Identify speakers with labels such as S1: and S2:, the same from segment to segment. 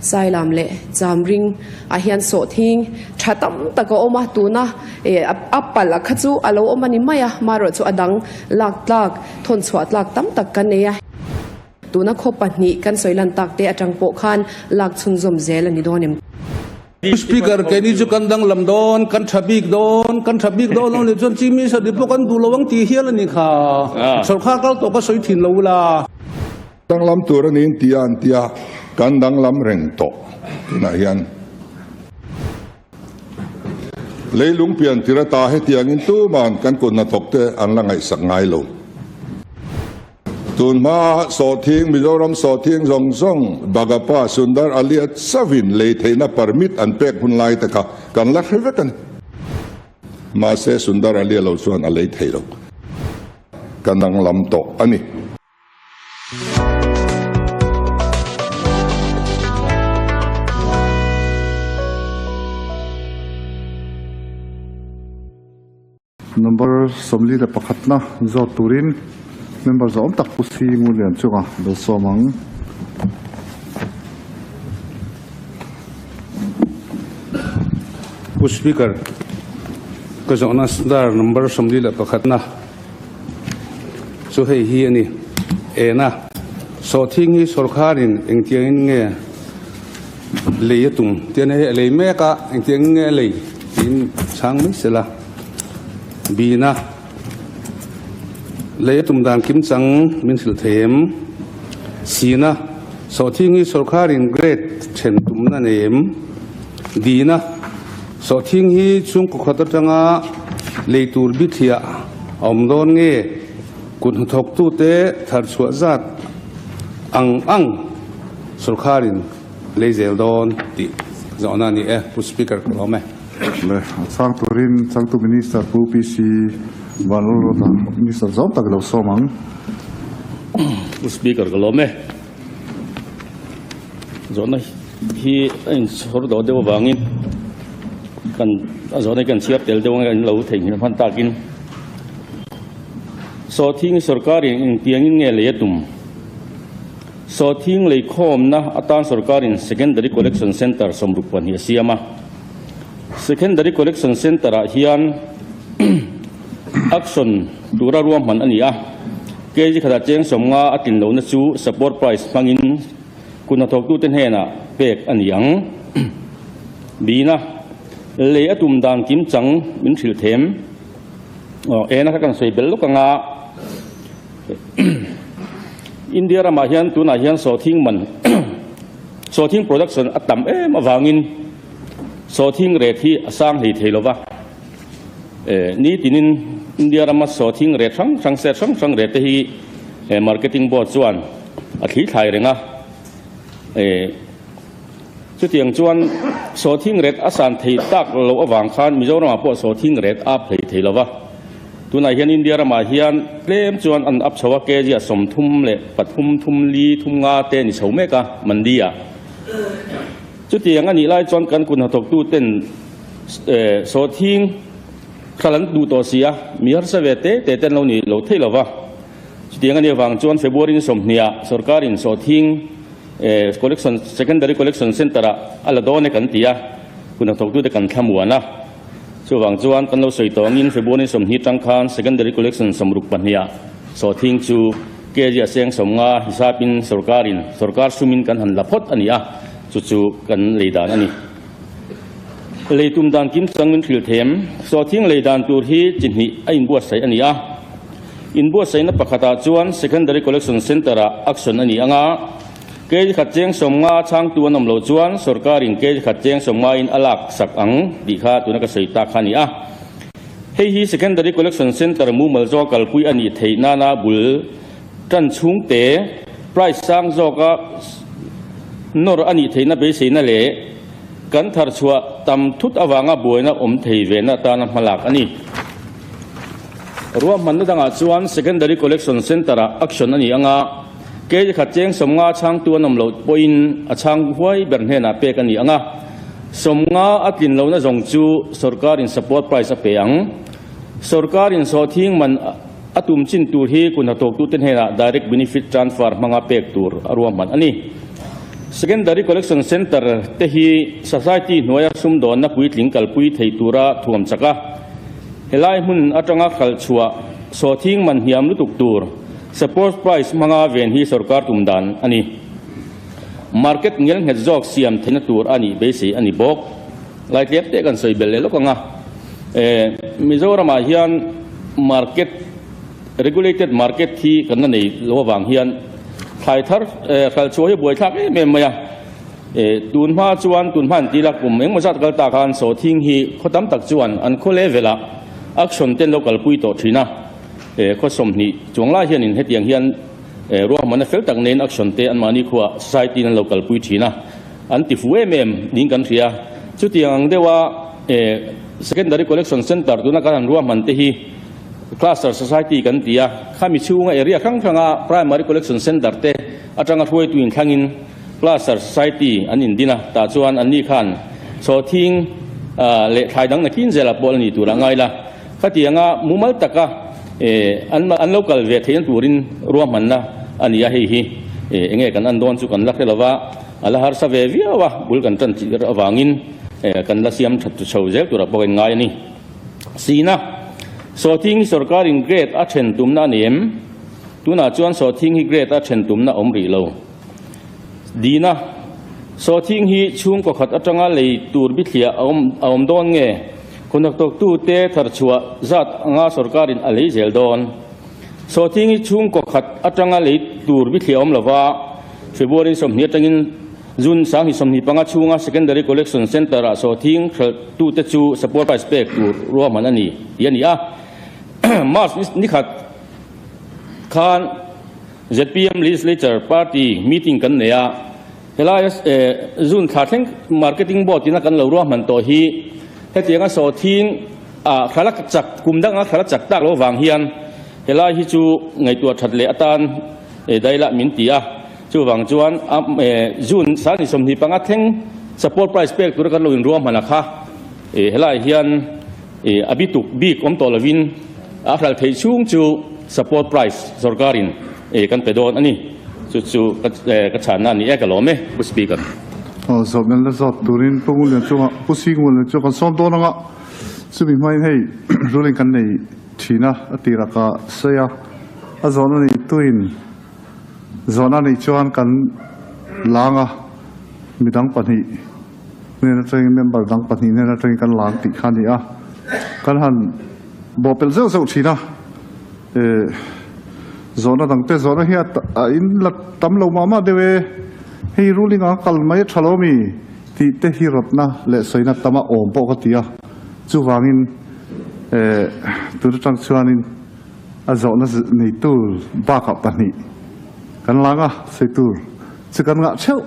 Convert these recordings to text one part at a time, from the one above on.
S1: Sailam leh Chamring ah hian sawhthing tha tam tak a awm a, tuna a palh a kha chu a lo awm a ni mai a, marawh chu a dang lak tlak, thawn chhuah tlak tam tak kan nei a. Tuna khaw pahnih kan sawi lan tak te atang pawh khan lak chhunzawm zel a ni dawn em?
S2: Speaker, Keini chu kan danglam dawn, kan tha bik dawn, kan tha bik dawn lo nih chuan Chief Minister nih pawh kan duh lo ang tih hial a ni kha. Sawrkar kal tawh ka sawi thin lo ula.
S3: Danglam tur a niin tia an tia, kan danglam reng tawh tunah hian. Leilung pian tir ata hetiangin tuman kan kut hnathawkte an la ngaihsak ngai lo. Tun hma sawhthing Mizoram sawhthing zawng zawng Bagapa Sundar Alia chavin lei theihna permit an pek hun lai te kha kan la hre vek a ni. Mahse Sundar Alia lo chuan a lei thei lo. Ka danglam tawh a ni.
S4: Number 41na zawt turin member zawm tak Pu Si Ngulian chunga bel sawm ang.
S2: Pu Speaker, ka zawhna dar number 41na chu hei hi a ni. Ena, sawhthing hi sawrkharin engtiangin nge lei a tum? Tian hei a lei mek a, engtiangin nge a lei? Tiin chhang mai sela. Bina, Lei a tum dan kim chang min hrilh thei em? Sina, Sawhthing hi sawrkharin grade then tumna nei em? Dina, Sawhthing hi chhungkaw khat atanga lei tur bithliah a awm dawn nge? Kut hnathawktute thar chhuah zat ang ang sawrkharin lei zel dawn tih zawhna a ni e, Pu Speaker ka lawm e.
S4: Le, a chhang turin changtu Minister Pu PC Vanlalruata, Minister zawm tak i lo sawm ang.
S5: Pu Speaker ka lawm e. Zawhna hi a inchhawr dawh deuh avangin kan a zawhna hi kan chhiar tel deuh ang a, in lo theihnghilh hman takin. Sawhthing sorkarin engtiangin nge lei a tum? Sawhthing leikhawmna atan sorkarin Secondary Collection Centre 62 a siam a. Secondary Collection Centre-ah hian action tura ruahman a ni a. Kg khatah cheng 50 a tlin lohna chu support price hmangin kut hnathawktute hnenah pek a ni ang. Bina, Lei a tum dan kim chang min hrilh them. Aw, ena kha kan sawi bel lawk ang a. India ramah hian tunah hian sawhthing man sawhthing production a tam em avangin sawhthing rate hi a sang hlei thei lova. Ni tinin India rama sawhthing rate hrang hrang set hrang hrang rate te hi marketing board chuan a thli thlai reng a. Chutiang chuan sawhthing rate a san thei tak loh avang khan Mizoramah pawh sawhthing rate a up hlei thei lova. Tunah hian India ramah hian tlem chuan an up chho a, kg a 33 thum li thum nga te ni chho mek a, mandi ah. Chutiang a nih lai chuan kan kut hnathawktu ten sawhthing hral an duh tawh si a, mi harsa ve te te ten lo ni lo thei lova. Chutiang a nih avang chuan February ni 20 ah sorkarin sawhthing Collection, Secondary Collection Centre ah a la dawn e kan ti a, kut hnathawktute kan thlamuan a. Chuvang chuan kan lo sawi tawh angin February 20 tang khan Secondary Collection 62 ah sawhthing chu kg a seng 50 hisapin sorkarin sorkar sumin kan han la phawt a ni a, chu chu kan lei dan a ni. Lei tum dan kim chang min hrilh them. Sawhthing lei dan tur hi chi hnih a inbuatsaih a ni a. Inbuatsaihna pakhatah chuan Secondary Collection Centre-ah action a ni ang a, kg khat cheng 50 chhangtu an awm loh chuan sorkarin kg khat cheng 50 in a lak sak ang tih kha tuna ka sawi tak kha a ni a. Hei hi Secondary Collection Centre mumal zawka kalpui a nih theih nana bul tan chhungte price sang zawka nawr a nih theihna beiseina leh kan thar chhuah tam thut avanga buaina awm thei vena atana hmalak a ni. Ruahmanna dangah chuan Secondary Collection Centre-ah action a ni ang a, kg khat cheng 50 chhangtu an awm loh pawhin a chhang huai ber hnenah pek a ni ang a, 50 a tlin lohna zawng chu sawrkarin support price a pe ang. Sawrkarin sawhthing man a tum chin tur hi kut hnathawktute hnenah direct benefit transfer hmanga pek tur a ruahman a ni. Secondary Collection Centre te hi Society hnuaia sumdawnna puitling kalpui thei tura thuam chak a, helai hmun atanga hralh chhuah sawhthing man hniam lutuk tur support price hmanga ven hi sorkar tum dan a ni. Market ngelnghet zawk siam theihna tur a nih beisei a ni bawk. Lai tlem te kan sawi belh leh lawk ang a, Mizoramah hian market Regulated market hi kan la nei lo avang hian thlai thar hralh chhuah hi buaithlak em em mai a. Tun hma chuan tun hma an ti la kum engmaw zat kal ta khan sawhthing hi khaw tam tak chuan an khaw level ah action ten lo kalpui tawh thin a. Khaw 20 chuang lai hianin hetiang hian ruahmanna fel tak neiin action te anmahni khuaah society in an lo kalpui thin a. An ti fu em em ding kan hria. Chutiang ang deuha secondary collection centre tuna kan han ruahman te hi Cluster Society kan ti a, khami chhunga area hrang hranga Primary Collection Centre te atanga hruaitu inthlangin Cluster Society an indin a, tah chuan anni khan sawhthing leh thlai dang nakin zela pawh la ni tur a ngai la. Khatianga mumal taka an lo kal ve theihna turin ruahmanna a ni a, hei hi enge kan an dawn chu kan la hre lova, a la harsa ve viau a, bul kan tan chih avangin kan la siam that chho zel tura pawh kan ngai a ni. Sina, Sawhthing hi sorkarin grade a then tumna a ni em? Tunah chuan sawhthing hi grade a then tumna awm rih lo. Dina, Sawhthing hi chhungkaw khat atanga lei tur bithliah a awm dawn nge? Khawnhnaktawktute tharchhuah zat anga sorkarin a lei zel dawn. Sawhthing hi chhungkaw khat atanga lei tur bithliah awm lova, February 20 atangin June 2025 chhunga Secondary Collection Centre-ah sawhthing hralhtute chu support price pek tur ruahman a ni tih a ni a. March ni khat khan zpm Legislature Party meeting kan nei a, helaia June thla thleng Marketing Board ina kan lo ruahman tawh hi hetianga sawhthing ah hralh a chak kum danga hralh a chak tak lo vang hian helai hi chu ngaihtuah that leh atan dailah min ti a. Chuvang chuan June 25 thleng support price pek tura kan lo inruahman a kha. Helaiah hian a bituk bik awm tawh lovin a hral theih chhung chu support price sorkarin kan pe dawn a ni. Chu chu ka chhanna a ni e, ka lawm e, Pu Speaker.
S4: Zawhna la zawt turin Pu Ngunlian chungah Pu Si Ngunlian chu kan sawm dawn anga chumi hmain hei ruling kan nei thin a, a tirah ka sawi a, a zawhna nei tuin Zawhna nih chuan kan lang a, midang pahnih hnen atangin member dang pahnih hnen atangin kan lang tih kha a ni a, kan han bawhpelh zeuh zeuh thin a, eh zawhna dangte zawhna hi a in la tam lo mah mah deuh e, hei ruling anga kal mai a tha lo mi tih te hi rawtna leh sawina tama awm pawh ka ti a, chuvangin eh tun atang chuanin. A zawhna nei tur bakah pahnih kan lang a, sawi tur chu kan ngah theuh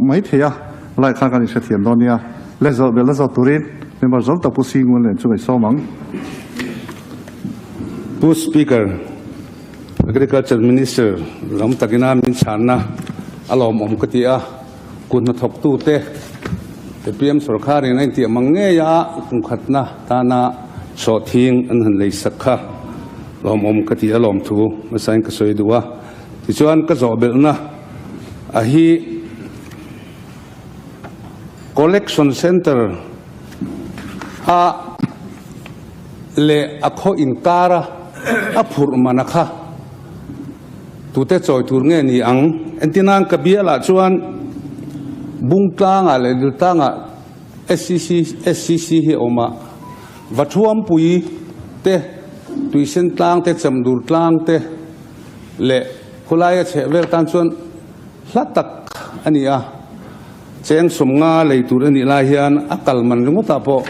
S4: mai thei a, lai khan kan inhrethiam dawn nia. Le zawh belna zawt turin member zawng tak Pu Singun nen chu ngaih sawm ang.
S2: Pu Speaker, Agriculture Minister lam takina min chhanna a lawmawm ka ti a, kut hnathawktute APM sorkarin a intiah mang ngei a, kumkhatna tana sawhthing an han lei sak kha lawmawm ka ti a lawmthu hmasain ka sawi duh a. Tichuan ka zawh belhna a hi Collection Centre a leh a khaw inkara a phurh mana kha Tute chawi tur nge ni ang? Entirnan ka bialah chuan Bungtlangah leh Diltlangah SCC SCC hi a awm a, Vathuampui te, Tuisen tlang te, Chamdur tlang te leh khawlaia chheh vel tan chuan hla tak a ni a. Cheng 50 lei tur a nih lai hian a kal man ringawtah pawh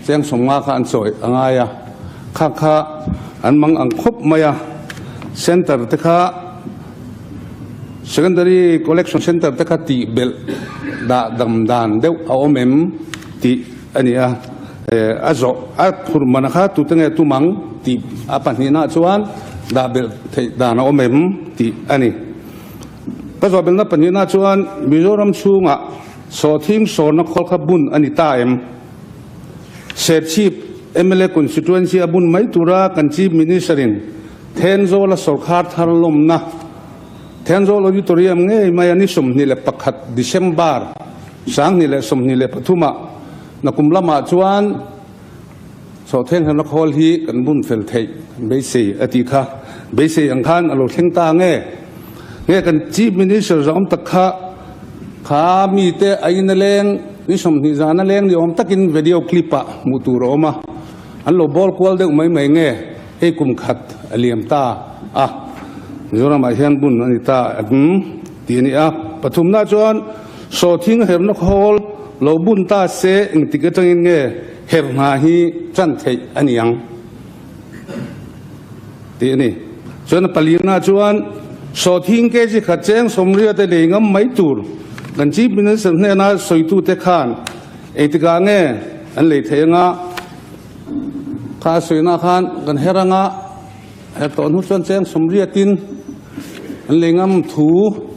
S2: cheng 50 kha an chawi a ngai a, kha kha an mang ang khawp mai a. Centre te kha Secondary Collection Centre te kha tih belh dah dam dan deuh a awm em tih a ni a. A zawh a phurh man kha tute nge tum ang tih a pahnihnaah chuan dah belh theih dan a awm em tih a ni. Ka zawhbelna pahnihna chuan Mizoram chhungah sawhthing sawrna khawl kha bun a ni ta em? Serchhip mla constituency a bun mai tura kan Chief Minister-in Thenzawl-a sawrkhar thar lawmna. Thenzawl Auditorium ngei mai a ni 21 December 2023 ah nakum lamah chuan Sawhtheng hna khawl hi kan bun fel theih kan beisei a tih kha. Beisei ang khan a lo thleng ta nge? Nge kan Chief Minister zawm tak kha kha mite a in a leng ni 20 zan a leng ni awm takin video clip ah hmuh tur a awm a, an lo bawl kual deuh mai mai nge? Hei kum khat a liam ta a, Mizoram ah hian bun a ni ta ang tih a ni a. Pathumna chuan sawhthing herna khawl lo bun ta se engtik atangin nge Her hna hi ṭan theih a ni ang tih a ni. Chuan a palina chuan sawhthing kg khat cheng sawmriat te lei ngam mai tur kan Chief Minister hnena sawitute khan engtikah nge an lei theih anga kha a sawina khan kan her anga her tawh hnu chuan cheng sawmriatin an lei ngam thu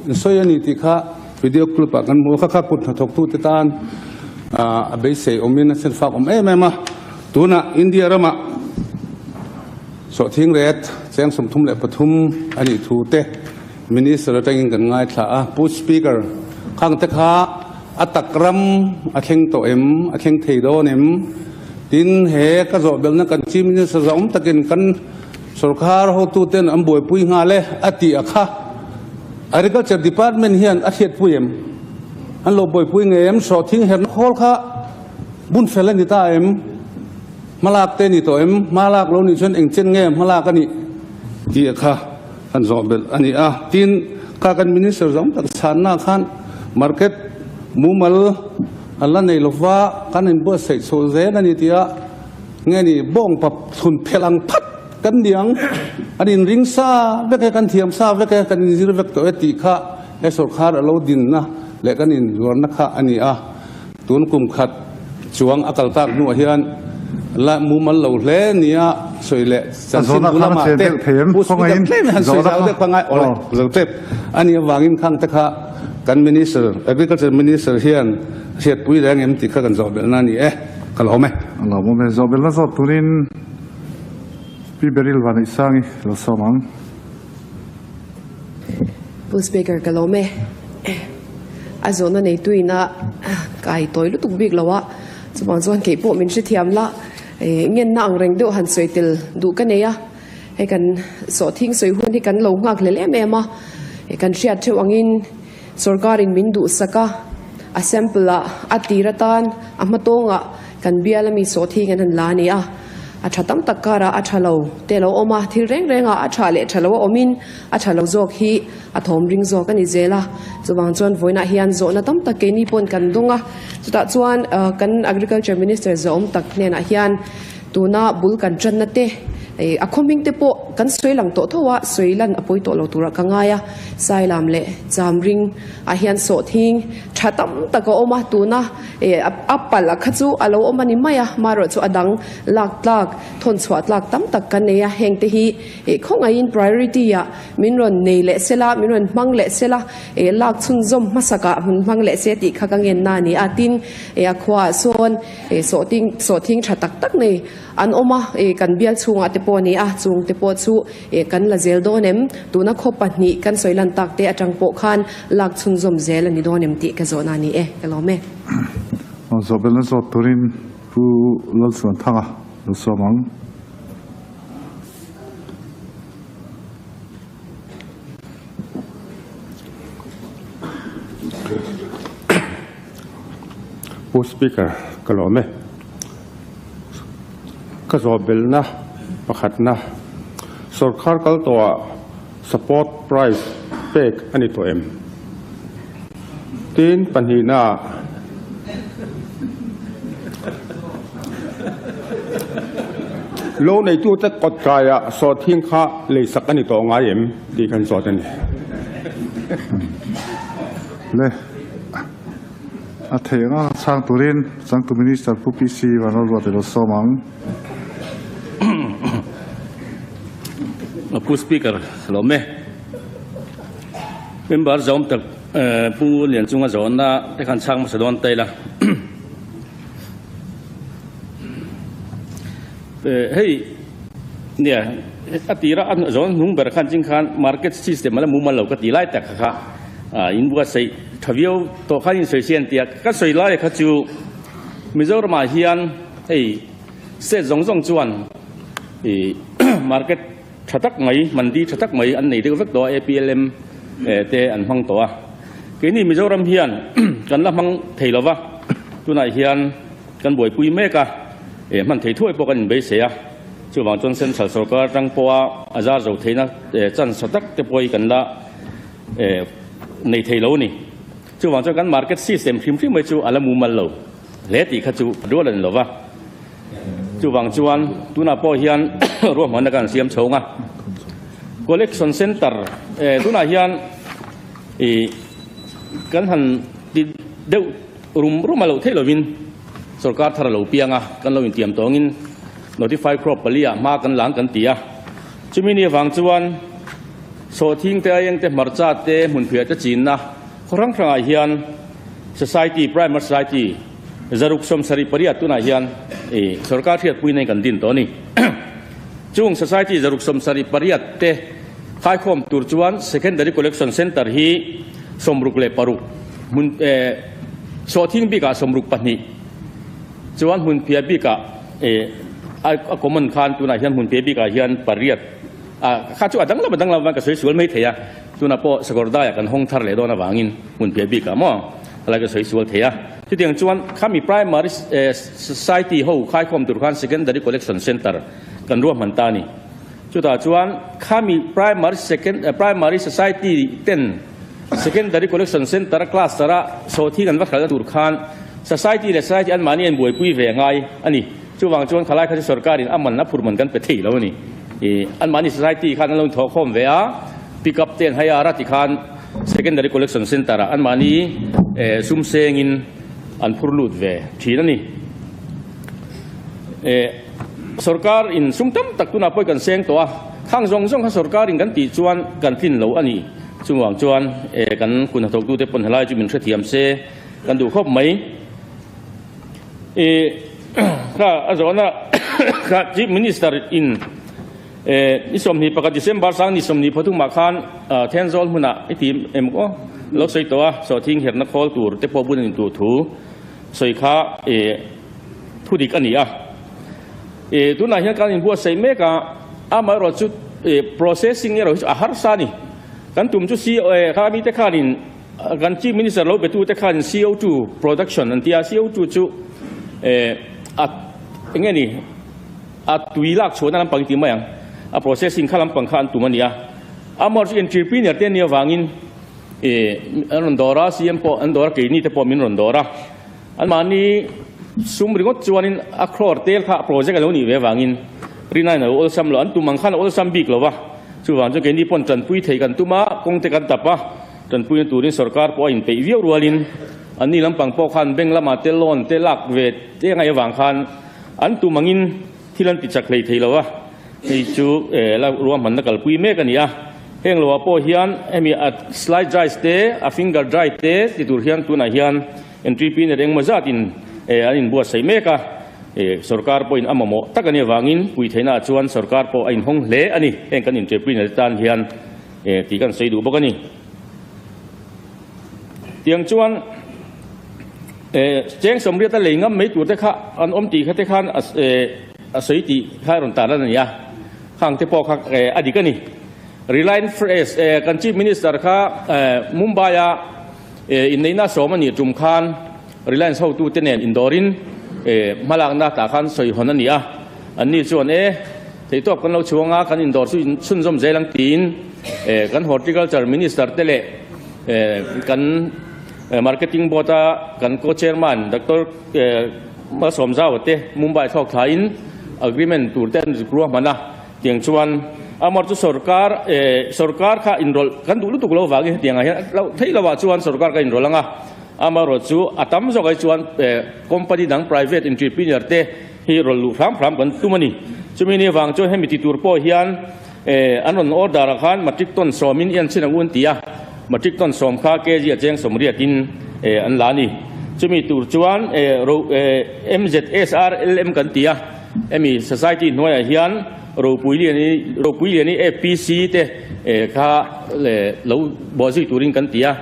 S2: an sawi a ni tih kha Video clip ah kan hmu a, kha kha kut hnathawktute tan a beisei awmin a senfak awm em em a. Tunah India ramah sawhthing ret cheng 33 a nih thu te Minister atangin kan ngaithla a. Pu Speaker, khang te kha a tak ram a thleng tawh em, a thleng thei dawn em? Tin, he ka zawh belhna kan Chief Minister zawng takin kan sorkar hotuten an buaipui nghal e a tih a kha. Agriculture Department hian a hriatpui em? An lo buaipui ngei em? Sawhthing herna khawl kha bun fel a ni ta em? Hmalak te a ni tawh em? Hmalak lo nih chuan eng chen nge hmalak a nih tih kha kan zawh belh a ni a. Tin, kha kan Minister zawng tak chhanna khan market mumal an la nei lova kan inbuatsaih chhuah zel a ni tih a nge ni bawng pap thun phelh ang phat Kan niang, an inring sa vek e, kan thiam sa vek e, kan inzir vek tawh e tih kha he sorkar a lo dinna leh kan inzuarna kha a ni a. Tun kum khat chuang a kal tak hnuah hian la mumal lo hle nia sawi leh chanchin bu lamah te Pu Speaker tlem han sawi zau deuh kha ngai awle zo tep a nih avangin khang te kha kan Minister, Agriculture Minister hian hriatpui reng em tih kha kan zawh belhna a ni e, ka lawm e.
S4: A lawmawm e, zawh belhna zawt turin. Pi Beryl Vanneihsangi lo sawm ang.
S1: Pu Speaker ka lawm e. A zawhna neituin a kai tawi lutuk bik lo a, chuvang chuan kei pawh min hrethiam la, ngenna ang reng deuh han sawi tel duh ka nei a, hei kan sawhthing sawi hun hi kan lo nghak hlel em em a, kan hriat theuh angin sorkarin min duhsak a, a sample ah a tir atan a hmatawngah Kan bial ami sawhthing an han la a ni a, a tha tam tak karah a tha lo te lo awm a, thil reng rengah a tha leh tha lo a awmin a tha lo zawk hi a thawm ring zawk a ni zel a. Chuvang chuan vawiinah hian zawhna tam tak keini pawn kan dawng a, chutah chuan kan Agriculture Minister zawhawm tak hnenah hian tuna bul kan tanna te, a khawming te pawh kan sawi lang tawh tho a, sawi lan a pawi tawh lo turah ka ngai a, Sailam leh Chamring ah hian sawhthing tha tam tak a awm a, tuna A palh a kha chu a lo awm a ni mai a, marawh chu a dang lak tlak, thawn chhuah tlak tam tak kan nei a, heng te hi khawngaihin priority ah min rawn nei leh se la, min rawn hmang leh se la, lak chhunzawm hmasak ah min hmang leh se tih kha ka ngen na a ni a, tin a khua ah sawn sawhting sawhthing tha tak tak nei an awm a, kan bial chhungah te pawh a ni a, chung te pawh chu Kan la zel dawn em? Tuna khaw pahnih kan sawi lan tak te atang pawh khan lak chhunzawm zel a ni dawn em tih ka zawhna a ni e. Ka lawm e.
S4: Zawhbelna zawt turin Pu Lalchhuanthanga lo sawm ang.
S6: Pu Speaker, ka lawm e. Ka zawhbelhna pakhatna, Sorkar kal tawhah support price pek a ni tawh em? Tin, pahnihnaah, Lo neitute kawt kaiah sawhthing kha leisak a ni tawh ngai em? tih kan zawt a ni.
S4: Le. A theih anga chhang turin changtu Minister Pu PC Vanlalruat ilo sawm ang.
S5: Pu Speaker, lawm e. Member zawm tak Pu Lianchunga zawnna te khan chhang hmasa dawn ta ila. Hei. Nia, a tira a zawn hnung ber khan ching khan market system a la mumal lo ka ti lai tak kha kha in buatsaih tha viau tawh khan in sawi sian tia ka sawi lai kha chu Mizoramah hian hei state zawng zawng chuan ih market tha tak mai mandi tha tak mai an nei deuh vek tawh a APLM te an hmang tawh a keini Mizoram hian kan la hmang thei lova tunah hian Kan buaipui mek a, eh hman thei thuai pawh kan inbeisei a, chuvang chuan Central sorkar atang pawha a zar zo theihna chance tha tak te pawh hi kan la eh nei thei lo a ni. Chuvang chuan kan market system hrim hrim mai chu a la mumal lo hle tih kha chu rual a ni lo va. Chuvang chuan tunah pawh hian ruahmanna kan siam chhawng a, collection centre eh tunah hian ih kan han ti deuh Rum rum a loh theih lovin sorkar thar a lo piang a, kan lo intiam tawngin notify crop pali-ah hma kan lang kan ti a. Chumi ni avang chuan sawhthing te, aieng te, hmarcha te, hmunphiah te chinna khaw hrang hrangah hian society, primary society 678 tunah hian sorkar hriatpuina in kan din tawh a ni. Chung society 678 te khaikhawm tur chuan secondary collection centre hi 66 hmun sawhthing bikah 62 chuan hmunphiah bikah a common khan tunah hian hmunphiah bikah hian pariat a kha chu a danglam a danglam avangin ka sawi sual mai thei a tunah pawh Sakawrdaiah kan hawng thar leh dawn avangin hmunphiah bikah maw helai ka sawi sual thei a chutiang chuan khami primary society ho khaikhawm tur khan secondary collection centre kan ruahman ta a ni. Chutah chuan khami primary second primary society ten secondary collection centre cluster a sawhthing an va hralhna tur khan society leh society an mahni an buaipui ve ngai a ni. Chuvang chuan khalai kha chu sorkarin a man a phur man kan pe thei lo a ni. Ih an mahni society khan an lo inthawh khawm ve a, pick up te an hai ar a tikhan secondary collection centre ah an mahni sum sengin an phur lut ve thin a ni. Eh sorkar in sum tam tak tunah pawh kan seng tawh a, khang zawng zawng kha sorkar in kan tih chuan kan tlin lo a ni. Chungvang chuan eh kan kun hnathawktute pawn helai chu min hrethiam se kan duh khawp mai. Eh kha a zawhna kha Chief Minister in eh ni 21 December sang ni 23 ah khan Thenzawl hmunah i ti em aw lo sawi tawh a, sawhthing herna khawl tur te pawh bun a ni tur thu sawi kha eh Thu dik a ni a. E tunah hian kan inbuatsaih mek a, amaherawh chu e processing erawh hi chu a harsa a ni. Kan tum chu CO e kha mite khanin kan Chief Minister lo betute khanin CO2 production an ti a, CO2 chu e a eng nge ni a tui lak chhuahna lampang ti mai ang, a processing kha lampang kha an tum a ni a. Amaherawh chu entrepreneur te nia vangin e an rawn dawr a, CM pawh an dawr a, keini te pawh min rawn dawr a. Anmahni sum ringawt chuanin a crore tel kha project a lo nih ve avangin rinaiin a lo awlsam lo. An tum ang khan a awlsam bik lo va, chuvang chuan keini pawn tanpui thei kan tum a, kawng te kan tap a, tanpuina turin sorkar pawh a inpeih viau rualin anni lampang pawh khan bank lamah te loan te lak ve te ngaih avang khan an tum angin thil an ti chak hlei thei lo a. Hei chu la ruahmanna kalpui mek a ni a, heng loah pawh hian hemi a slide drive te a finger drive te ti tur hian tunah hian Entrepreneur engmaw zatin an inbuatsaih mek a, sorkar pawhin a mamawh tak a nih avangin pui theihnaah chuan sorkar pawh a inhawng hle a ni. Heng kan entrepreneur te tan hian tih kan sawi duh bawk a ni. Tiang chuan cheng sawmriata lei ngam mai tur te kha an awm tih kha te khan a sawi tih kha a rawn tar lan a ni a, khang te pawh kha a dik a ni. Reliance Fresh kan Chief Minister kha Mumbai-a Inneihna sawm a nih tum khan Reliance hotute nen indawrin hmalakna tah khan sawi hawn a ni a. Anni chuan e, theihtawp kan lo chhuang a, kan indawr chu chhunzawm zel ang tiin kan Horticulture Minister te leh kan Marketing Board a kan Co-Chairman Doctor Malsawmzaua te Mumbai thlawk thlain agreement tur te an ruahman a. Tiang chuan amar chu sorkar eh sorkar kha inrawlh kan duh lutuk lo vangin hetiang ah hian loh theih loh ah chuan sorkar ka inrawlh ang a, amarawh chu a tam zawk ai chuan eh company dang private entrepreneur te hi rawlh luh hram hram kan tum a ni. Chumi ni avang chuan hemi ti tur pawh hian eh an rawn order ah khan matric ton sawmin i an chhin ang u an ti a, matric ton sawm kha kg a cheng sawmriat in eh an la a ni. Chumi tur chuan eh ro eh MZSRLM kan ti a. Hemi society hnuaiah hian Ropuiliani Ropuiliani APC te kha lo bawhzui turin kan ti a,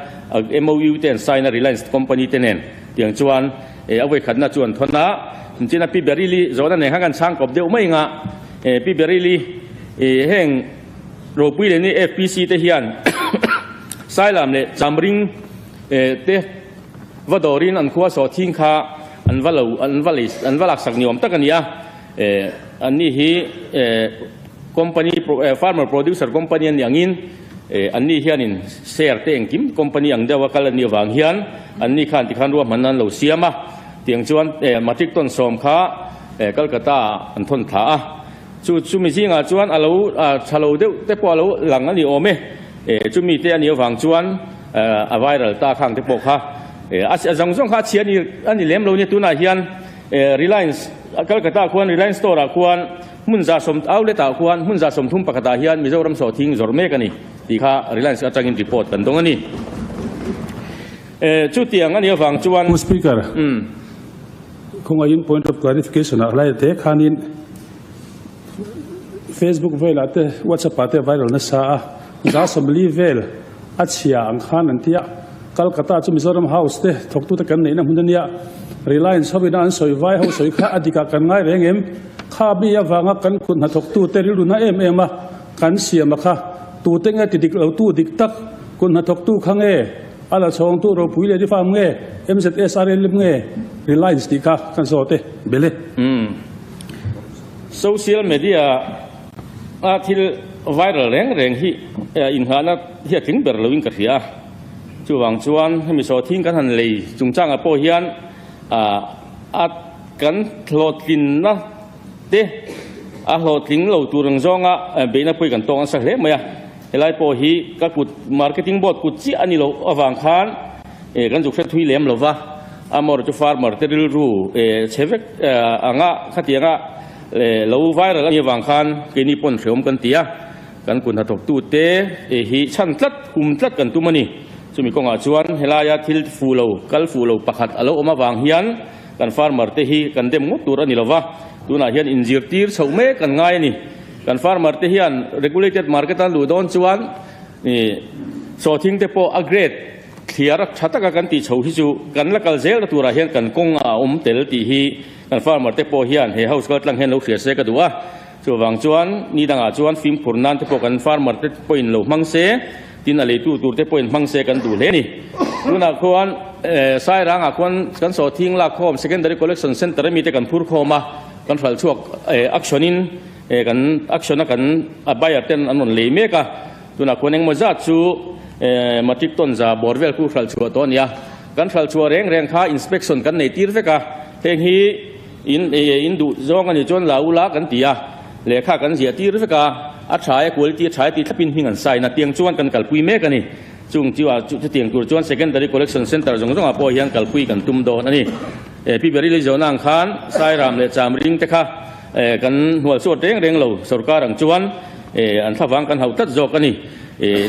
S5: MOU te an sign a Reliance company te nen tiang chuan a vawikhatna chu an thawn a. China Pi Berili zawhna nen khan kan chhang kawp deuh mai anga Pi Berili heng Ropuiliani APC te hian Sailam leh Chamring te va dawrin an khua sawhthing kha an va lo an va lei an va laksak ni awm tak a ni a eh an ni hi eh company farmer producer company an ni angin eh an ni hianin share te engkim company ang deuha kal a nih avang hian an ni khan tikhan ruahmanna an lo siam a tiang chuan eh matric ton sawm kha eh Calcutta ah an thawn thla a chu chumi zingah chuan a lo tha lo deuh te pawh a lo lang a ni awm e eh chumi te a nih avang chuan A viral ta khang te pawh kha a zawng zawng kha a chhia a ni lem lo nia tunah hian Reliance Calcutta khuan Reliance store ah khuan hmun za sawm outlet ah khuan hmun za 30 pakhat ah hian Mizoram sawhthing zawrh mek a ni tih kha Reliance atangin report kan dawng a ni. Chutiang a nih avang chuan.
S2: Pu Speaker, khawngaihin point of clarification ah hlai te khanin Facebook velah te WhatsApp ah te viral nasa a, 140 vel a chhia ang khan an ti a, Calcutta chu Mizoram House te thawktute kan neihna hmun a nia, Reliance hovina an sawi vai ho sawi kha a dikah kan ngai reng em? Kha mi avanga kan kut hnathawktute rilru na em em a kan siam a kha tute nge ti dik lotu dik tak kut hnathawktu kha nge a la chhawngtu ropui leh rifam nge MZSRL nge Reliance tih kha kan zawt e bele.
S5: Social media a thil viral reng reng hi inghahna hi a tling ber loin ka hria a, chuvang chuan hemi sawhthing kan han lei chungchangah pawh hian a kan hlawhtlinna te a hlawhtling lo tur ang zawnga beihna pawh hi kan tawk nasa hle mai a, helai pawh hi ka kut marketing board kut chiah a ni loh avang khan kan zuk hre thui lem lova, amawr chu farmer te rilru chhe vek anga khatianga Lo viral a nih avang khan keini pawn hreawm kan ti a, kan kut hnathawktute hi chhan tlat, hum tlat kan tum a ni. Chumi kawngah chuan helaia thil fuh lo, kal fuh lo pakhat a lo awm avang hian kan farmer te hi kan dem ngawt tur a ni lova, tunah hian inzirtir chhoh mek kan ngai a ni. Kan farmer te hian regulated market a luh dawn chuan sawhthing te pawh a grade thliar tha taka kan tih chho hi chu kan la kal zel na turah hian kan kawng a awm tel tih hi Kan farmer te pawh hian he house kal tlang hian lo hria se ka duh a, chuvang chuan ni dangah chuan fimkhur nan te pawh kan farmer te pawhin lo hmang se, tin a leitu tur te pawhin hmang se kan duh hle a ni. Tunah khuan Sairangah khuan kan sawhthing lak khawm Secondary Collection Centre ami te kan phur khawm a, kan hral chhuak action in kan action a kan a buyer ten an rawn lei mek a, tunah khuan engemaw zat chu matric ton za bawr vel khu hral chhuah tawh a ni a, kan hral chhuah reng reng kha inspection kan nei tir vek a. Heng hi in in duh zawng a nih chuan la ula kan ti a, lehkha kan ziah tir vek a, a tha e quality a tha e tih thlapin hming an sign a, tiang chuan kan kalpui mek a ni. Chung chu a chutiang tur chuan Secondary Collection Centre zawng zawngah pawh hian kalpui kan tum dawn a ni. Pi Berili zawhna ang khan Sairam leh Chamring te kha kan hnual chhuat reng reng lo, sorkar ang chuan an thlavang kan hauh tlat zawk a ni.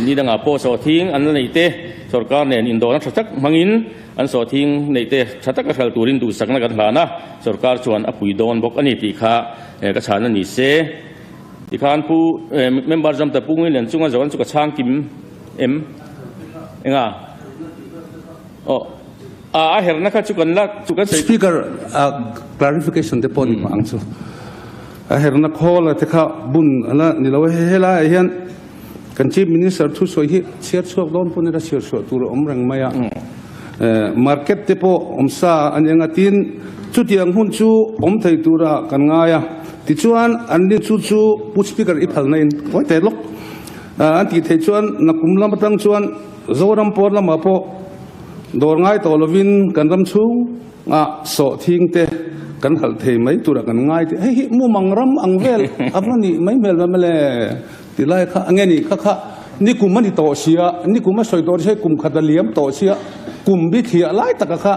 S5: Ni dangah pawh sawhthing an la neih te sorkar nen indawhna tha tak hmangin An sawhthing neihte tha taka hral turin duhsakna kan hlan a, sorkar chuan a pui dawn bawk a ni tih kha ka chhan a ni se. Tikhan Pu Member Zamta Pu Ngui Lian chunga zawh an chu ka chhang kim em? Enga? Aw a a herna kha chu kan la chu kan sawi.
S2: Speaker, clarification te pawh ni mah ang chu. A herna khawl a te kha bun a la ni lo e. Helaiah hian Kan Chief Minister thusawi hi chhiar chhuak dawn pawn ila chhiar chhuah tur a awm reng mai a. Market te pawh awm sa a ni ang a, tin chutiang hun chu awm thei tura kan ngai a. Tichuan an ni chu chu Pu Speaker i phalna in kawi teh lawk an tih theih chuan nakum lam atang chuan Zoram pawn lamah pawh dawr ngai tawh lovin kan ram chhung ah sawhthing te kan halh thei mai tura kan ngai tih hei hi mumang ram ang vel a va nih mai hmel ve mawle. Ti lai kha nge ni kha kha nikum a ni tawh sia, nikum a sawi tawh sia, kum khat a liam tawh sia, kum bi thliah lai taka kha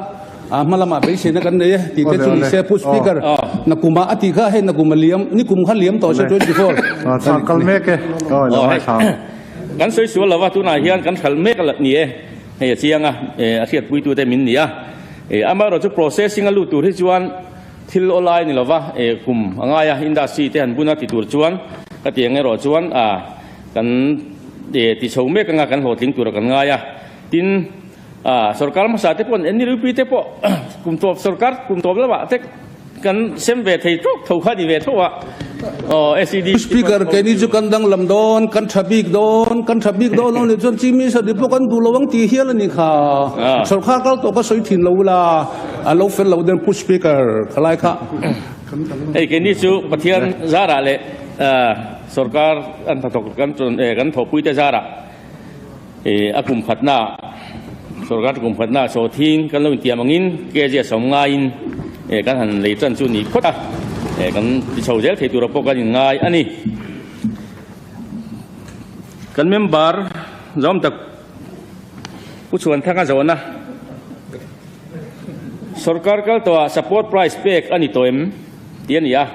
S2: a hma lamah beiseina kan nei e tih te chu ni se Pu Speaker na kumah a tih kha hei na kum a liam, nikum kha liam tawh sia 24
S4: Kal mek e.
S5: Kan sawi sual lova tunah hian kan hralh mek a ni e, hei a chiang a, a hriatpuitute min ni a, amaherawhchu processing a lut tur hi chuan. Thil awlai ni lova kum a ngai a, industry te han bun a ti tur chuan ka ti ang erawh chuan kan ti chho mek anga kan hlawhtling tura kan ngai a. Tin, sorkar hmasa te pawh NLUP te pawh kum tawp sorkar kum tawp lamah te kan sem ve thei tawk tho kha ni ve tho a. Aw SED
S2: Speaker, keini chu kan danglam dawn, kan tha bik dawn, kan tha bik dawn lo nih chuan Chief Minister nih pawh kan duh lo ang tih hial a ni kha. Sorkar kal tawh ka sawi thin lo ula. A lo fel lo den Pu Speaker kha lai kha.
S5: Hei keini chu Pathian zarah leh sorkar an hnathawk kan kan thawhpuite zarah a kum khatna sorkar kum khatna sawhthing kan lo intiam angin kg a sawm ngaiin kan han lei tan chu ni phawt a, kan ti chho zel thei tura pawh kan inngai a ni. Kan member zawm tak Pu Chhuanthanga zawhna. Sorkar kal tawhah support price pek a ni tawh em tih a ni a.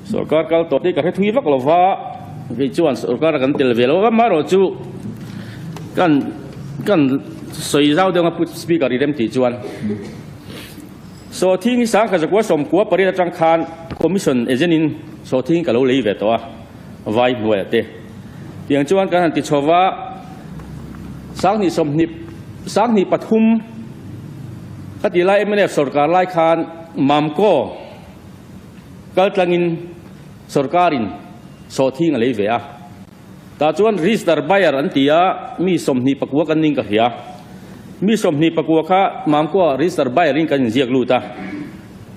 S5: Sorkar kal tawh te ka hre thui vak lo va, kei chuan sorkar a kan tel ve lo va, amaherawhchu kan kan sawi zau deuh anga Pu Speaker i rem tih chuan Sawhthing hi sangkhat zakua sawmkua pariat atang khan Commission agent in sawhthing ka lo lei ve tawh a, vai hnuaiah te. Tiang chuan kan han ti chho va, Sanghnih sawmhnih Sanghnih pathum ka tih lai mnf sorkar lai khan Mamco kal tlangin sorkarin sawhthing a lei ve a. Tah chuan register buyer an ti a, mi 24 kan ning ka hria. Mi 24 kha Mamco register buyer in kan inziak lut a.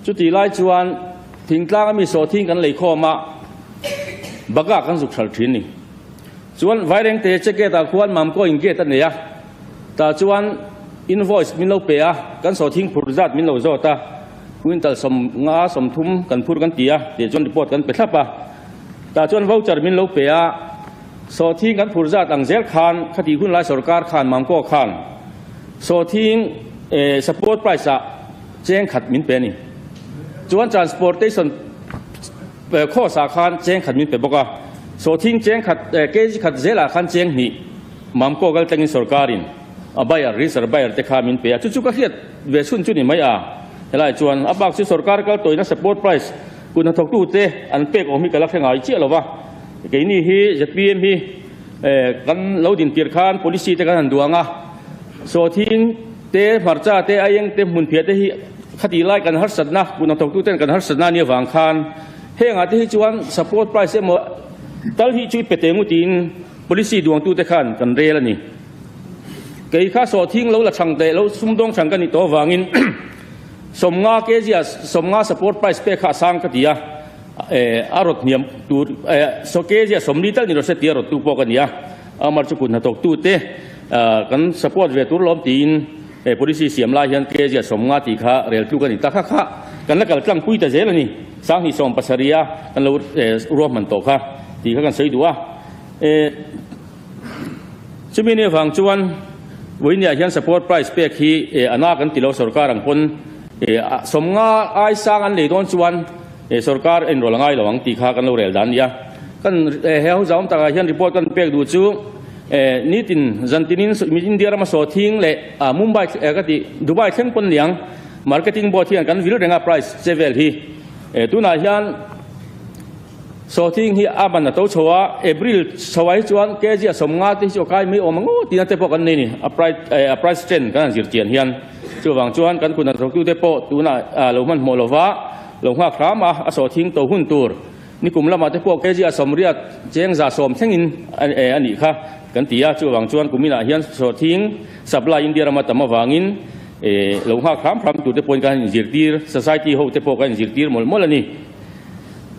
S5: Chutih lai chuan thingtlanga mi sawhthing kan lei khawm a, Bagah kan zuk hral thin ni. Chuan Vairengte che gate ah khuan Mamco in gate a nei a, tah chuan invoice min lo pe a, kan sawhthing phur zat min lo zawt a, quintal 50 30 kan phur kan ti a, tih chuan report kan pe thlap a. Tah chuan voucher min lo pe a, sawhthing kan phur zat ang zel khan khatih hun lai sorkar khan Mamco khan sawhthing support price ah cheng khat min pe a ni. Chuan transportation Course ah khan cheng khat min pe bawk a, sawhthing cheng khat kg khat zelah khan cheng hnih Mamco kal tlangin sorkarin a buyer, register buyer te kha min pe a, chu chu ka hriat ve chhun chu ni mai a, helai chuan a bak chu sorkar kal tawina support price kut hnathawktu te an pek awm hi ka la hre ngai chiah lo va, keini hi zpm hi kan lo din tir khan policy te kan han duang a, sawhthing te hmarcha te aieng te hmunphiah te hi Khatih lai kan harsatna, kut hnathawktu ten kan harsatna a nih avang khan hengah te hi chuan support price emaw tal hi chu i pe teh ngu tiin policy duangtute khan kan rel a ni. Kei kha sawhthing lo la chhang teh lo sumdawng chhang ka nih tawh avangin 50 kg ah 50 support price pek kha a sang ka ti a, a rawt hniam tur kg ah 40 tal ni rawh se tia rawttu pawh ka ni a, amar chu kut hnathawktute kan support ve tur lawm tiin He policy siam lai hian kg 50 tih kha rel tluk a ni ta kha kha kan la kal tlang pui ta zel a ni. 2017 a kan lo ruahman tawh kha tih kha kan sawi duh a. Chumi ni avang chuan vawinia hian support price pek hi a na kan ti lo sorkar ang pawn 50 ai sang an lei dawn chuan sorkar a inrawlh a ngai lo ang tih kha kan lo rel dan a ni a. Kan he ho zau awm takah hian report kan pek duh chu. Nitin zantinin India rama sawhthing leh Mumbai ka tih Dubai thleng pawn niang marketing board hian kan vil reng a price che vel hi. Tunah hian sawhthing hi a man a to chho a, April chho ah hi chuan kg a 50 te hi chu a kai mai awm ang aw tihna te pawh kan nei a ni a price trend kan han zir chian hian. Chuvang chuan kan kut hnathawktute pawh tunah lo hmanhmawh lova lo nghak hram a, a sawhthing to hun tur. Nikum lamah te pawh kg a 80 cheng 110 thlengin a nih kha kan ti a, chuvang chuan kuminah hian sawhthing supply India rama tam avangin lo nghak hram hram tur te pawhin kan inzirtir, society ho te pawh kan inzirtir mawlh mawlh a ni.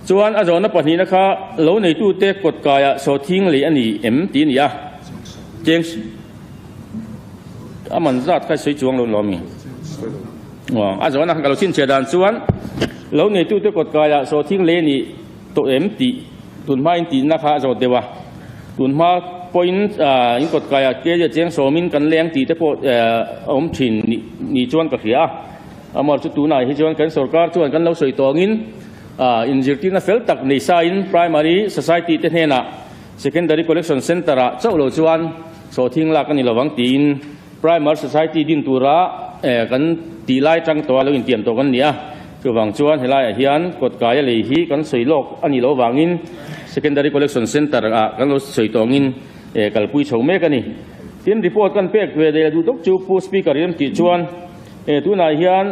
S5: Chuan a zawhna pahnihna kha lo neitute kawt kaiah sawhthing lei a ni em tih a ni a, cheng a man zat kha sawi chuang lo ni lawm mi? A zawhna kha ka lo chhinchhiah dan chuan lo neitute kawt kaiah sawhthing lei a nih tawh em tih tunhmain tihna kha a zawt deuh a. Tunhma pawhin in kawt kaiah kg cheng sawmin kan leng tih te pawh a awm thin ni chuan ka hria a. Amar chu tunah hi chuan kan sorkar chuan kan lo sawi tawngin inzirtirna fel tak nei sain primary society te hnenah secondary collection centre ah chauh lo chuan sawhthing lak a ni lovang tiin Primer Society din tura kan tih lai tang tawh a lo intiam tawh kan ni a. Chuvang chuan helaiah hian kawtkaia lei hi kan sawi lawk a nih loh avangin Secondary Collection Centre ah kan lo sawi tawngin kalpui chho mek a ni. Tin, report kan pek ve leh duh tawk chu Pu Speaker i remtih chuan tunah hian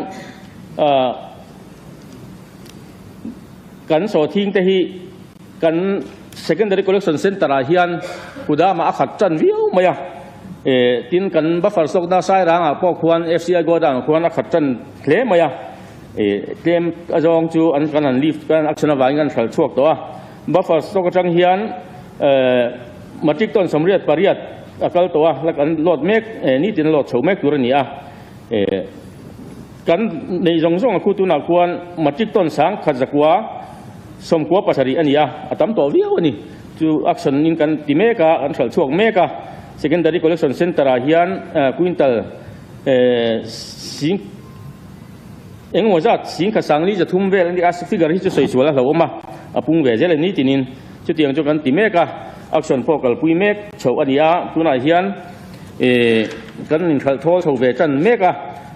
S5: kan sawhthing te hi Kan Secondary Collection Centre ah hian kudamah a khat tan viau mai a, tin kan buffer stock na Sairangah pawh khuan FCI godown ah khuan a khat tan hle mai a, tlem a zawng chu an kan han lift kan action avangin kan hralh chhuak tawh a, buffer stock atang hian matric ton 88 a kal tawh a, la kan load mek nitin a load chho mek tur a ni a, kan neih zawng zawng a khu tunah khuan matric ton 1100. 97 a ni a, a tam tawh viau a ni. Chu action in kan ti mek a, kan hralh chhuak mek a. Secondary Collection Centre ah hian quintal sing engemaw zat 10,403 vel a ni a, figure hi chu sawi sual a hlauhawm a, a pung ve zel a ni tinin chutiang chu kan ti mek a, action pawh kalpui mek chhoh a ni a, tunah hian kan inhralh thawl chho ve tan mek a.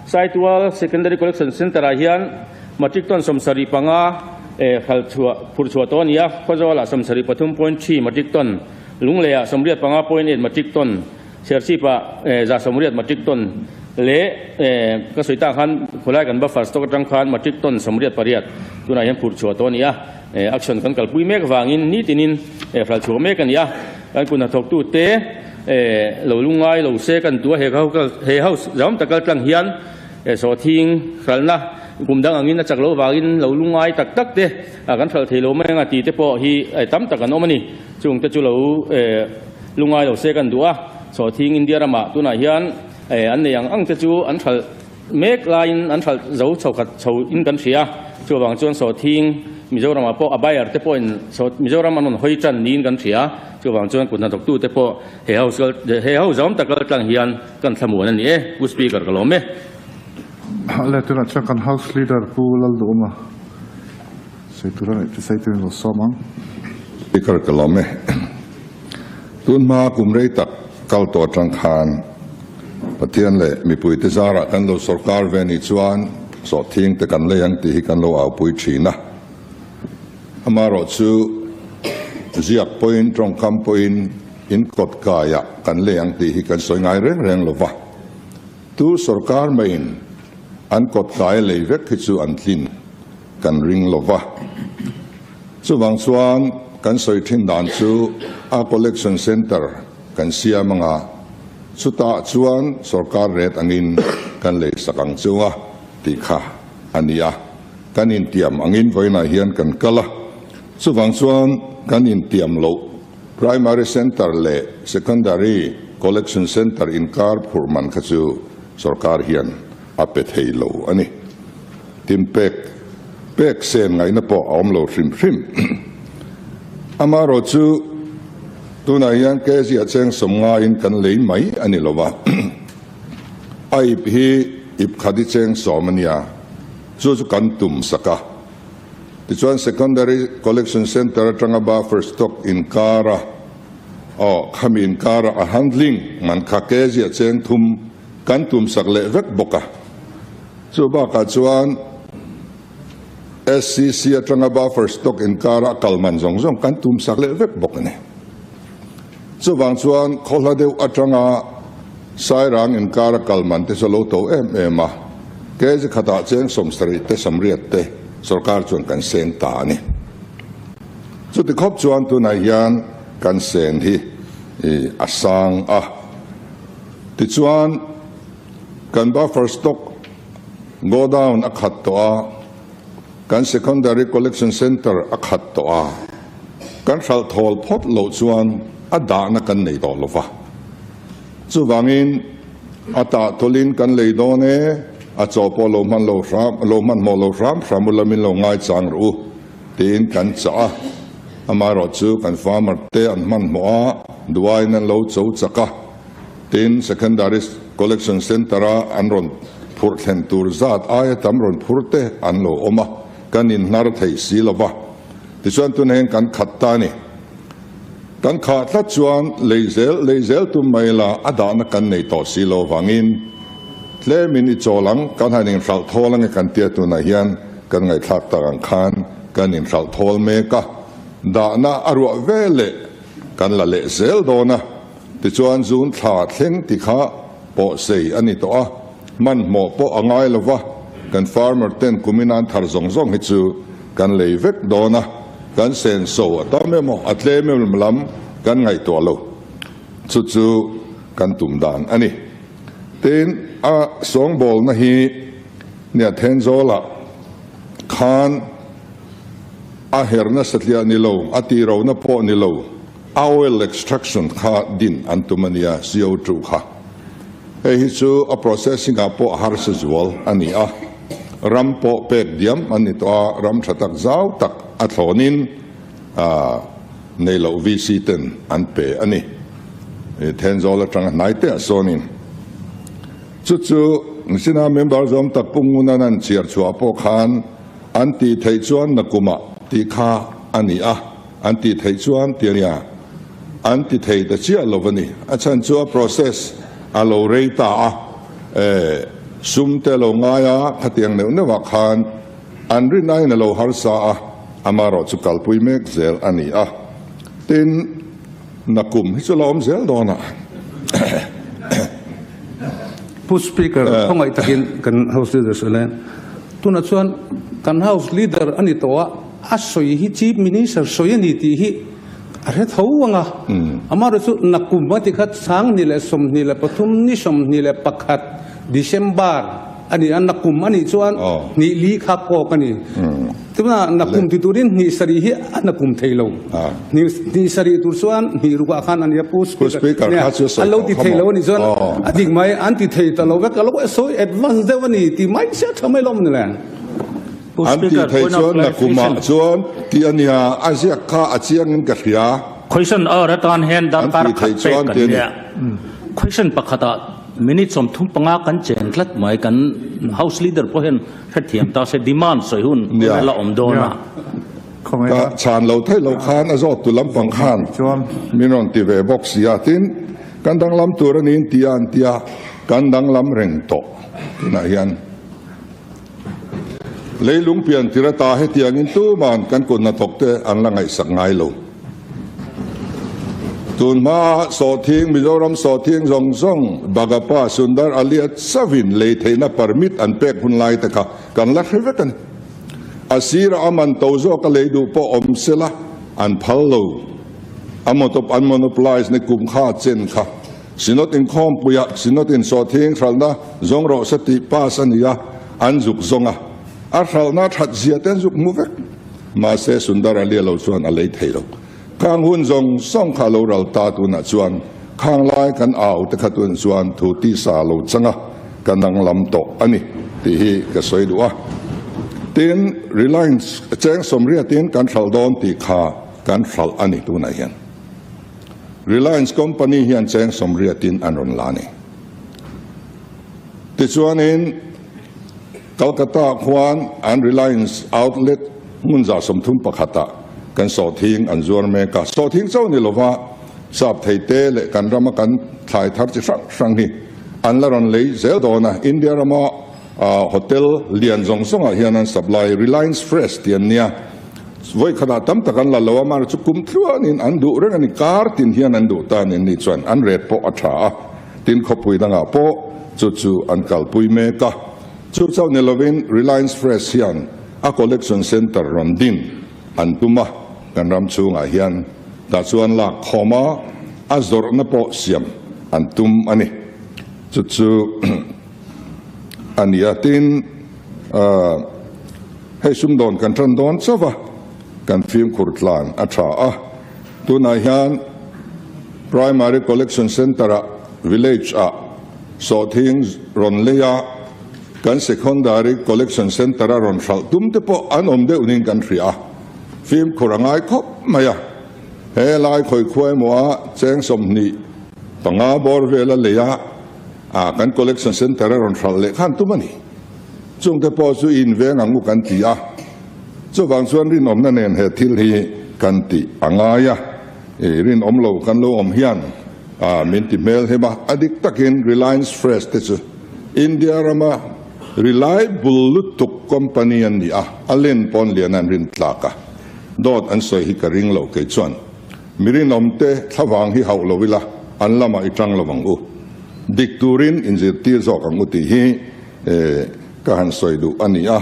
S5: Saitual Secondary Collection Centre ah hian Matric ton 75 hralh chhuah phurh chhuah tawh a ni a, Khawzawlah 73.3 matric ton, Lungleiah 85.8 matric ton, Serchhipah 180 matric ton leh ka sawi tak khan khawlai kan buffer stock atang khan matric ton 88 tunah hian phurh chhuah tawh a ni a, action kan kalpui mek vangin nitinin hralh chhuah mek a ni a, kan kut hnathawktute lo lungngai lo se kan tua he house zam tak kaltlang hian Sawhthing hralhna kum dang angin a chak loh vangin lo lungngai tak tak te kan hralh thei lo mai anga tih te pawh hi tam tak an awm a ni. Chung te chu lo lungngai lo se kan duh a, Sawhthing India ramah tunah hian an nei ang ang te chu an hralh mek laiin an hralh zo chho khat chho in kan hria. Chuvang chuan Sawhthing Mizoramah pawh a buyer te pawhin Mizoram an rawn hawi tan niin kan hria. Chuvang chuan kut hnathawktu te pawh he house he house zawm tak kaltlang hian Kan thlamuan a ni e, Pu Speaker ka lawm e.
S4: Le tunah chuan kan House Leader Pu Lalduhawma sawi tur a ngaih chu sawi turin lo sawm ang.
S3: Speaker ka lawm e. Tun hma kum rei tak kal tawh atang khan Pathian leh mipuite zarah kan lo sorkar ve nih chuan sawhthing te kan lei ang tih hi kan lo aupui thin a. Amaherawh chu ziak pawhin tawngkam pawhin In kawt kaiah kan lei ang tih hi kan sawi ngai reng reng lo va, tu sorkar maiin an kawt kai lei vek hi chu an tlin kan ring lo va. Chuvang chuan kan sawi thin dan chu a collection centre kan siam anga, chutah chuan sorkar rate angin kan lei sak ang chu a tih kha a ni a, kan intiam angin vawiinah hian kan kal a, chuvang chuan kan intiam loh. Primary Centre leh Secondary Collection Centre inkar phurh man kha chu sorkar hian a pe thei lo a ni. Tin pek pek sen ngaihna pawh a awm lo hrim hrim. Amaherawh chu tunah hian kg a cheng 50 in kan lei mai a ni lo va, a ip hi ip khat i cheng 10 a nia, chu chu kan tum sak a. Tichuan Secondary Collection Centre atanga buffer stock inkara aw khami inkara a handling man kha kg a cheng thum kan tum sak leh vek bawk a. Chu bakah chuan SCC atanga buffer stock inkara a kal man zawng zawng kan tum sak leh vek bawk a ni. Chuvang chuan khawhla deuh atanga Sairang inkara kal man te chu a lo to em em a, kg khatah cheng 70 te 80 te sorkar chuan kan seng ta a ni. Chuti khawp chuan tunah hian kan sen hi a sang a. Tichuan kan buffer stock godown a khat tawh a. Kan Secondary Collection Centre a khat tawh a, kan hralh thawl phawt loh chuan a dahna kan nei tawh lo va. Chuvangin a tah tawlhin kan lei dawn e, a chaw pawh lo hman lo hram, lo hmanhmawh lo hram hram u lamin lo ngaichang rawh u tiin kan chah a. Amaherawh chu kan farmer te an hmanhmawh a, duaiin an lo cho chak a. Tin, Secondary Collection Centre-a an rawn phurh thlen tur zat aia tam rawn phur te an lo awm a, kan inhnar thei si lo va. Tichuan tunah hian kan khat ta a ni. Kan khah tlat chuan lei zel lei zel tum mai la a dahna kan nei tawh si lo vangin tlemin i chawl ang, kan han inhralh thawl ange kan tia tunah hian. kan ngaihthlak tak ang khan kan inhralh thawl mek a, dahna a ruah veleh kan la leh zel dawn a, tichuan June thla thleng ti kha pawhsei a ni tawh a, hmanhmawh pawh a ngai lo va, kan farmer ten kumin an thar zawng zawng hi chu kan lei vek dawn a, kan senso a tam emaw a tlem em lam kan ngaihtuah lo, chu chu kan tum dan a ni. Tin, a sawngbawlna hi nia Thenzawlah khan a herna satliah ni lo, a tihrohna pawh ni lo, a oil extraction kha din an tum a nia, CO2 kha. Hei hi chu a processing ah pawh harsa zual a ni a, ram pawh pek diam an ni tawh a, ram tha tak zau tak a thlawnin nei loh VC ten an pe a ni. Thenzawl atanga hnai te ah sawnin chu chu Sina member zawm tak Pu Ngunan an chhiar chhuah pawh khan an tih theih chuan nakumah tih kha a ni a, an tih theih chuan ti a nia, an ti thei ta chiah lo a ni. A chhan chu a process a lo rei ta a, sum te a lo ngai a, khatiang neuh neuh ah khan an rin aiin a lo harsa a, amaherawh chu kalpui mek zel a ni a. Tin, nakum hi chu la awm zel dawn a.
S2: Pu Speaker, khawngaih takin kan House Leader sawi lai, tunah chuan kan House Leader a ni tawh a, a sawi hi Chief Minister sawi a ni tih hi a hre tho ang a. Amaherawhchu chu nakum a ti kha 2023 ni 21 December a ni a, nakum a nih chuan hnih li kha kawk a ni. Tuna nakum ti turin hnih sarih hi a nakum thei lo. Hnih sarih tur chuan hnih rukah khan a nia Pu Speaker nia an lo ti thei lo a nih chuan a dik mai an ti thei ta lo vek a lo sawi advance deuh a ni ti mai sia tha mai lawm ni le.
S3: An ti thei chuan nakumah chuan ti a nia a ziak kha a chiangin ka hria.
S7: Question hour atan hian darkar khat pek kan nia. Question pakhatah minute 35 kan chen tlat mai kan House Leader pawh hian Hrethiam ta se demand sawi hun hun la awm dawn a.
S3: Ka chhan lo theih loh khan a zawt tu lampang khan min rawn ti ve bawk si a, tin kan danglam tur a niin tia an tia kan danglam reng tawh tunah hian leilung pian tir ata hetiangin tuman kan kut hnathawk te an la ngaihsak ngai lo. Tun hma sawhthing Mizoram sawhthing zawng zawng Bagapa Sundar Alia chavin lei theihna permit an pek hun lai te kha kan la hre vek a ni. A sirah a man to zawk a lei duh pawh awm sela an phal lo. A motop an monopolize ni kum kha chen kha Synod inkhawmpuiah Synod in sawhthing hralhna zawng rawh se tih pass a ni a, an zuk zawng a. A hralhna that zia te an zuk hmu vek. Mahse Sundar Ali lo chuan a lei thei lo. Khang hun zawng zawng kha lo ral ta tunah chuan khang lai kan au te kha tun chuan thu tisa lo chang a, ka danglam tawh a ni tih hi ka sawi duh a. Tin, Reliance cheng sawmriatin kan hralh dawn tih kha kan hralh a ni tunah hian. Reliance company hian cheng sawmriatin an rawn la a ni. Tichuanin. Calcutta khuan an Reliance outlet hmun 31 ah kan sawhthing an zuar mek a. Sawhthing chauh ni lova sap thei te leh kan rama kan thlai thar chi hrang hrang hi an la rawn lei zel dawn a. India rama hotel lian zawng zawng ah hian an supply Reliance Fresh tih an nia. Vawi khatah tam tak an la lo a, mahse chu kum tluanin an duh reng a ni. Kar tin hian an duh ta a ni ni chuan an ret pawh a tha a. Tin khawpui dangah pawh chu chu an kalpui mek a. Chu chauh ni lovin Reliance Fresh hian a collection centre rawn din an tum a, kan ram chhungah hian tah chuan lak khawm a, a zawrhna pawh siam an tum a ni. Chu chu a ni a, tin hei sumdawn kan tan dawn chauh a, kan fimkhur tlan a tha a, tunah hian Primary Collection Centre-ah village-ah Sawhthing rawn lei a, kan Secondary Collection Centre a rawn hralh tum te pawh an awm deuh niin kan hria a, fimkhur a ngai khawp mai a. He lai khawi khuai emaw a cheng 25 bawr vel a lei a, kan Collection Centre a rawn hralh leh khan tum a ni. Chung te pawh chu in veng ang u kan ti a, chuvang chuan rinawmna nen he thil hi kan tih a ngai a, rinawm lo kan lo awm hian A, min ti hmel hem a, a dik takin Reliance Fresh te chu India rama Reliable lutuk company an ni a, a len pawn lian an rin tlak a, dawt an sawi hi ka ring lo kei chuan. Mi rinawmte thlavang hi hauh lo ila an lamah i tang lo ang u. Dik turin inzirtir zawk ang u tih hi ka han sawi duh a ni a.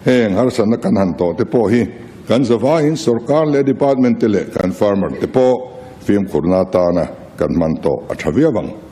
S3: Heng harsatna kan han tawh te pawh hi kan zavaiin sorkar leh department te leh kan farmer te pawh fimkhurna atana kan hman tawh a tha viau ang.